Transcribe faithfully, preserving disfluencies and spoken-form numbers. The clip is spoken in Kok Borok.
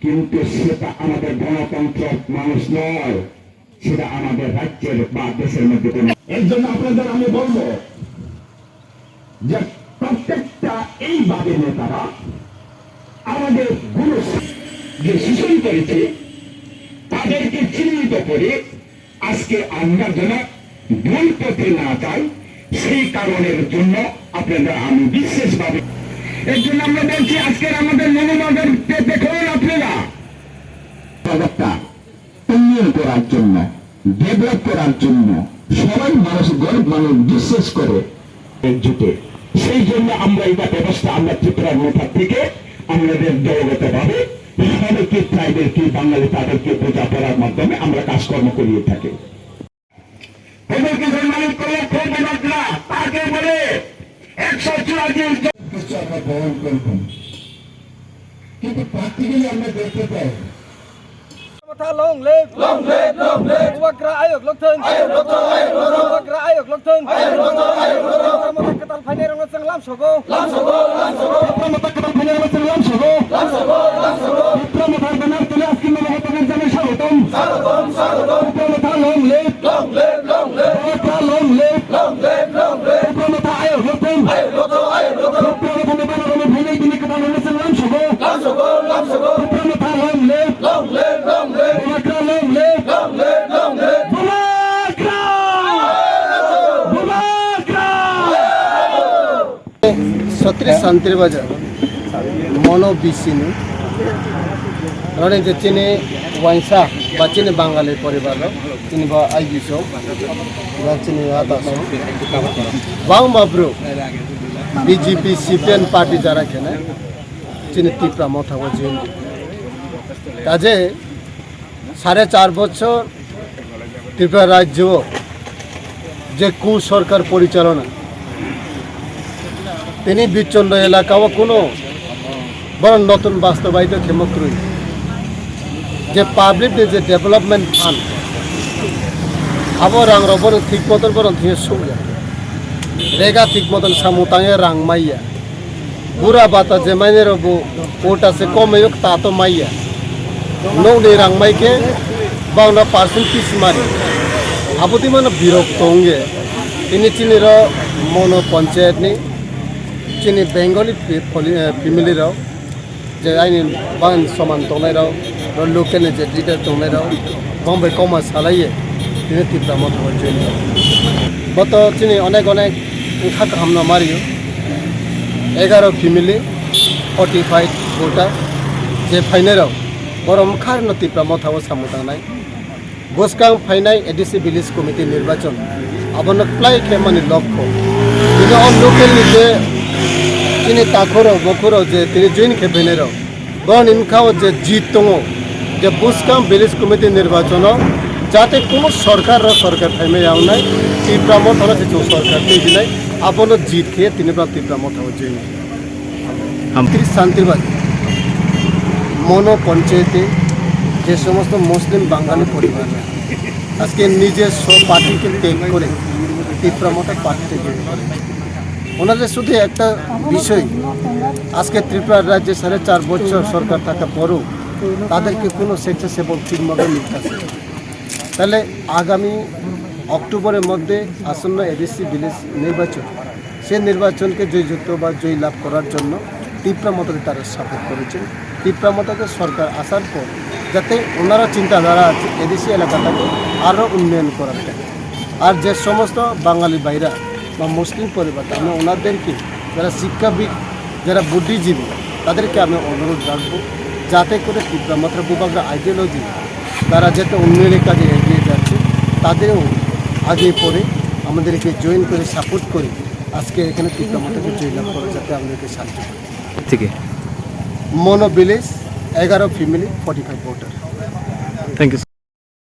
কিন্তু সেটা আমাদের গণতন্ত্র মানুষ নয়, সেটা আমাদের রাজ্যের বা দেশের মধ্যে কোনো। এর জন্য আপনাদের আমি বলবো যে প্রত্যেকটা এই বাদে নেতারা আমাদের গুরু যে শোষণ করেছে তাদেরকে চিহ্নিত করে আজকে আমরা যেন ভুল পথে না যাই, সেই কারণের জন্য আপনারা আমি বিশেষভাবে এর জন্য আমরা বলছি, আজকের আমাদের মনোভাবের দেখুন আপনারা, উন্নয়ন করার জন্য, ডেভেলপ করার জন্য সবাই মানুষ, গরিব মানুষ বিশেষ করে একজোটে। সেই জন্য আমরা এটা ব্যবস্থা আমরা ত্রিপুরার মথা থেকে আমাদের দলগতভাবে সবাইকে, ট্রাইবেল কি বাঙালি তাদেরকে বোঝাপড়ার মাধ্যমে আমরা কাজকর্ম করিয়ে থাকি। এবং কি সম্মানিত কলেজ প্রধানরা তাকে বলে একশো চুরাশি কিছু আমরা বহন করব, কিন্তু প্র্যাকটিক্যালি আমরা দেখতে পাই। Motha long live! Long live, long live! Bubagra ayok lokthun! Ayok lokthun, ayok lokthun! Bubagra ayok lokthun! Ayok lokthun, ayok lokthun! Motha kwtal phainai rokno chwng lam sogo! Lam sogo, lam sogo! Motha kwtal phainai rokno chwng lam sogo! Lam sogo, lam sogo! Motha banner tuli aski mama hotangar janai swagotom! Swagotom, swagotom! Motha long live! Long live, long live! Bubagra long live! Long live, long live! Bubagra motha ayok lokthun! Ayok lokthun, ayok lokthun! Bubagra motha ni bana rokno phainai tini kwtal rokno chwng lam sogo! Lam sogo, lam sogo! Bubagra motha long live! Long live, long live! Bubagra long live! Long live, long live! Bubagra! Bubagra! Sotri Santri Bazar, Mono B C ni. Roni je chini waisa ba chini Bangali poribar rok, chini bo I B so, ba chini ata so. Bang ba bro, B J P C P M party jara kene, chini Tipra motha o jin. Kaje সাড়ে চার বছর ত্রিপুরা রাজ্য যে কুসরকার পরিচালনা, তিনি বিচ্ছন্দ এলাকাও কোনো বড় নতুন বাস্তবায়িত ক্ষেমক্রই যে পাবলিক যে development fund abo rang rok bono thik moton bono thik sukya, rega thik moton samung tangya rang maya. Bura bata je maine rok bo ota se komai yok ta to maya. Nok ni rang mai khe bangna percent kis mari. Abo di mano birok tong ye. Ini chini ro mono panchayat ni chini Bengali pi-, poli-, eh, family rok je aini bang soman tongnai rok, ro local ni je leader tongnai rok, bang bai koma salai ye. Tini Tipra motha o join. Boto chini onek onek wngkha kaham no mario. Egaro family, forty five voter, je phainai rok, borom khar no Tipra motha o samung tangnai. Bwskang phainai A D C village committee nirbachon, abono plai khe mani lokho. Bini o local ni je chini takhoro, bokhoro je tini join khe phainai rok. Boroni wngkha o je jit tongo, je Buskang Village Committee nirbachono jate kuno sorkar ro sorkar phaimaya wngnai, Tipra Motha no se chwng sorkar twi dinai, abono jit khe tini bwrang Tipra Motha o jwi. Ham. Tris Santirbari, Mono Panchayati, যে সমস্ত মুসলিম বাঙালি পরিবার আজকে নিজের স্বপার্টিকে ত্যাগ করে তিপ্রা মথা পার্টিতে জয়েন করে। ওনাদের শুধু একটা বিষয়, আজকে ত্রিপুরা রাজ্যে সাড়ে চার বছর সরকার থাকা পরেও তাদেরকে কোনো স্বেচ্ছাসেবক ঠিকমতো নিচ্ছে না। তাহলে আগামী অক্টোবরের মধ্যে আসন্ন এডিসি ভিলেজ নির্বাচন, সেই নির্বাচনকে জয়যুক্ত বা জয়লাভ করার জন্য তিপ্রা মথাকে তারা সাপোর্ট করেছেন। তিপ্রা মথাকে সরকার আসার পর যাতে ওনারা চিন্তাধারা আছে এডিসি এলাকাটাকে আরও উন্নয়ন করার ক্ষেত্রে। আর যে সমস্ত বাঙালি ভাইরা বা মুসলিম পরিবার, আমরা ওনাদেরকে, যারা শিক্ষাবিদ, যারা বুদ্ধিজীবী, তাদেরকে আমি অনুরোধ রাখবো যাতে করে তিপ্রা মথা বুবাগ্রা আইডিওলজি তারা যাতে উন্নয়নের কাজে এগিয়ে যাচ্ছে, তাদেরও আগে পরে আমাদেরকে জয়েন করে সাপোর্ট করে আজকে এখানে তিপ্রা মথাকে জয়লাভ করা যাতে আমাদেরকে সাহায্য করে। ঠিক আছে। মনো ভিলেজ, এগারো family, forty five voter. Thank you.